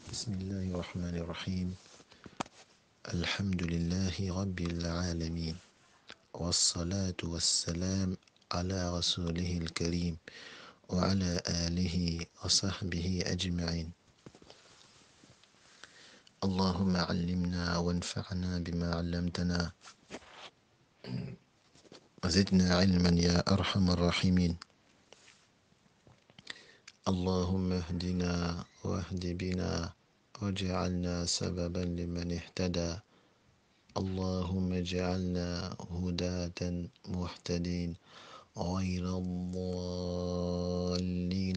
بسم الله الرحمن الرحيم. الحمد لله رب العالمين، والصلاة والسلام على رسوله الكريم وعلى آله وصحبه أجمعين. اللهم علمنا وانفعنا بما علمتنا وزدنا علما يا أرحم الراحمين. اللهم اهدنا واهد بنا واجعلنا سببا لمن اهتدى. اللهم اجعلنا هداة مهتدين غير الضالين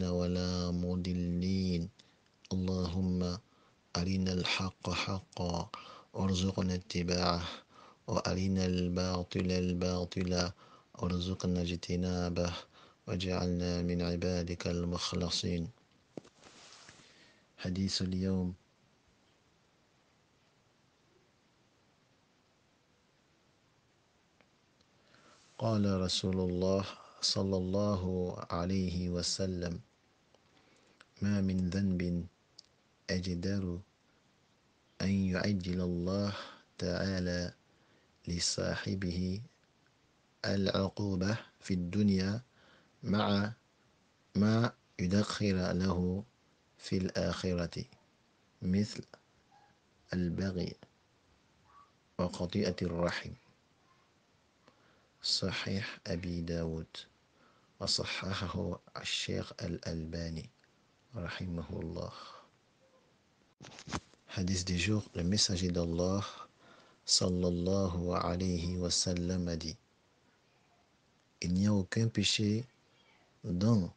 ولا مضلين. اللهم أرنا الحق حقا وارزقنا اتباعه، وأرنا الباطل الباطلا وارزقنا اجتنابه، واجعلنا من عبادك المخلصين. حديث اليوم: قال رسول الله صلى الله عليه وسلم: ما من ذنب أجدر أن يعجل الله تعالى لصاحبه العقوبة في الدنيا مع ما يدخر له في الآخرة، مثل البغي وقطيعة الرحم. صحيح أبي داود، وصححه الشيخ الألباني رحمه الله. Hadith du jour, le messager d'Allah صلى الله عليه وسلم a dit: il n'y a aucun péché dont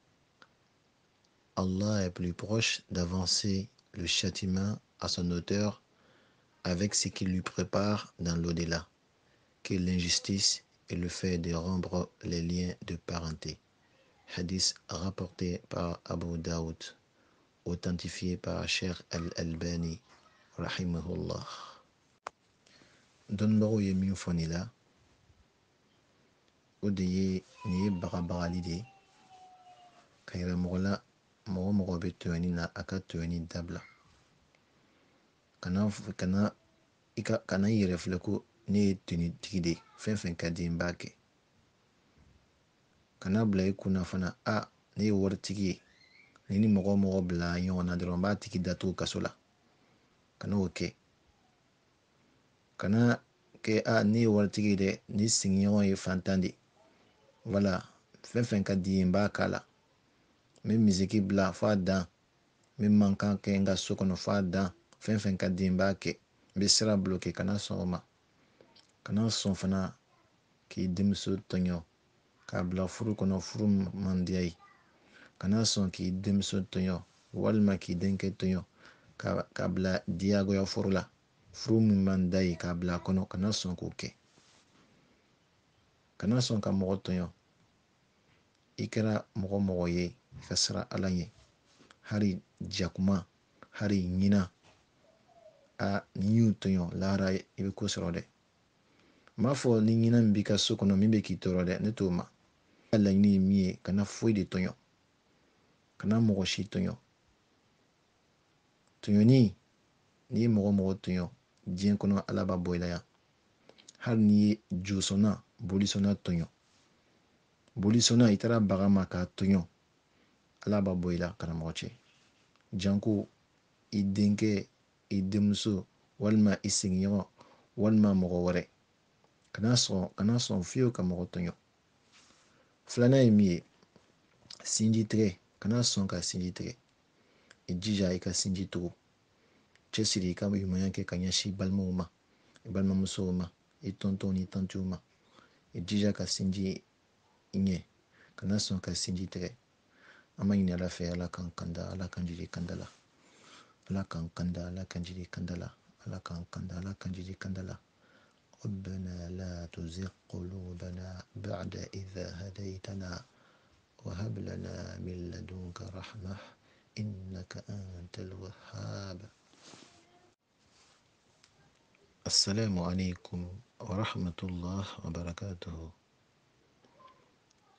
Allah est plus proche d'avancer le châtiment à son auteur avec ce qu'il lui prépare dans l'au-delà, que l'injustice et le fait de rompre les liens de parenté. Hadith rapporté par Abu Daoud, authentifié par Cheikh Al-Albani, رحمه الله. Dɔnnibagaw ye min fɔ nin la, o de ye nin ye bagabagali de ye ka yira mɔgɔ la, mɔgɔ mɔgɔ bɛ tɔɲɔni na, a ka tɔɲɔni dabila. Kana i ka kana i yɛrɛ filɛ ko ne ye tɔɲɔnitigi de ye, fɛn fɛn ka di n b'a kɛ. Kana bila i kunna fana, a ne ye waritigi ye, ni mɔgɔ o mɔgɔ bila ɲɔgɔn na dɔrɔn n b'a tigi datugu kaso la. Kana o kɛ. Kana kɛ, a ne ye waritigi ye dɛ, ni sigiɲɔgɔn ye fantan de, wala fɛn fɛn ka di ye n b'a k'a la. N bɛ misiki bila f'a dan, n bɛ mankan kɛ n ka so kɔnɔ f'a dan, fɛn fɛn ka di ye n b'a kɛ, n bɛ sira bloqué. Kana sɔn o ma. Kana sɔn fana k'i denmuso tɔɲɔ k'a bila furu kɔnɔ, furu man diya ye. Kana sɔn k'i denmuso tɔɲɔ walima k'i denkɛ tɔɲɔ k'a bila diyagoya furu la, furu min man da ye k'a bila a kɔnɔ. Kana sɔn k'o kɛ. Kana sɔn ka mɔgɔ tɔɲɔ. I kɛra mɔgɔ mɔgɔ ye, i ka siran Ala ɲɛ. Hali jakuma, hali ɲina, a n'i y'u tɔɲɔ lahara i bɛ ko sɔrɔ dɛ. N m'a fɔ ni ɲina min b'i ka so kɔnɔ min bɛ k'i tɔɔrɔ dɛ, ne t'o ma. Laɲini ye min ye, kana foyi de tɔɲɔ, kana mɔgɔ si tɔɲɔ. Tɔɲɔni, n'i ye mɔgɔ mɔgɔ tɔɲɔ diɲɛ kɔnɔ, Ala b'a bɔ i la yan. Hali n'i ye josɔnna, bolisɔnna tɔɲɔ, bolisɔnna i taara bagan ma k'a tɔɲɔ, Ala b'a bɔ i la karamɔgɔ cɛ. Janko i denkɛ, i denmuso, walima i sigiɲɔgɔn, walima mɔgɔ wɛrɛ. Kana sɔn fiyewu ka mɔgɔ tɔɲɔ. Filanan ye min ye, sinji tigɛ. Kana sɔn ka sinji tigɛ. I jija i ka sinji tugu. Cɛsiri i ka ɲumanya kɛ ka ɲɛsin i balimaw ma, i balimamusow ma, i tɔntɔnw ni tantiw ma. I jija ka sinji ɲɛ. Kana sɔn ka sinji tigɛ. An b'a ɲini Ala fɛ, Ala k'an kanda, Ala k'an jigi kanda la. Ala k'an kanda, Ala k'an jigi kanda la. Ala k'an kanda, Ala k'an jigi kanda la. ربنا لا تزغ قلوبنا بعد إذا هديتنا وهب لنا من لدنك رحمة إنك أنت الوهاب. السلام عليكم ورحمة الله وبركاته.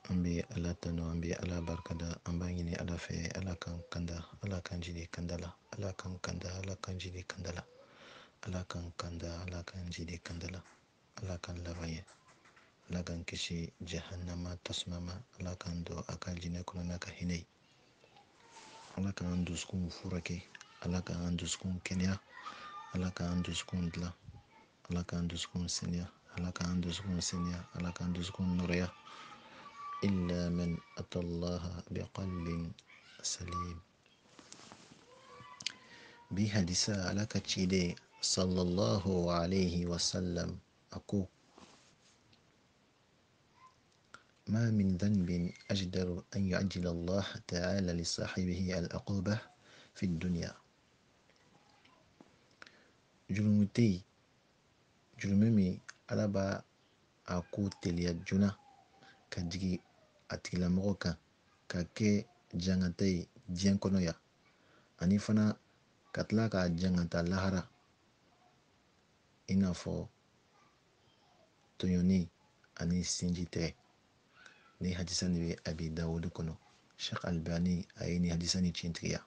An bɛ Ala tanu, an bɛ Ala barikada, an b'a ɲini Ala fɛ, Ala k'an kanda, Ala k'an jidi kanda la, Ala k'an kanda, Ala k'an jidi kanda la, Ala k'an kanda, Ala k'an jidi kanda la, Ala k'an laban ye, Ala k'an kisi jahannama tasuma ma, Ala k'an don a ka jinɛ kɔnɔ n'a ka hinɛ ye, Ala k'an dusukun furakɛ, Ala k'an dusukun kɛnɛya, Ala k'an dusukun dilan, Ala k'an dusukun saniya, Ala k'an dusukun saniya, Ala k'an dusukun nɔrɔya. إلا من أتى الله بقلب سليم. Bi hadisa, Ala ka ciden صلى الله عليه وسلم a ko: ما من ذنب أجدر أن يعجل الله تعالى لصاحبه العقوبة في الدنيا. Jurumu tɛ yen, jurumu min Ala b'a a ko teliya joona ka jigin a tigilamɔgɔ kan ka kɛ jangata ye diɲɛ kɔnɔ yan, ani fana ka tila k'a jangata lahara, i n'a fɔ tɔɲɔni ani sinji tɛ. Ni hadisa nin bɛ Abi Dawud kɔnɔ. Sheikh Albani a ye nin hadisa nin tiɲɛtigiya.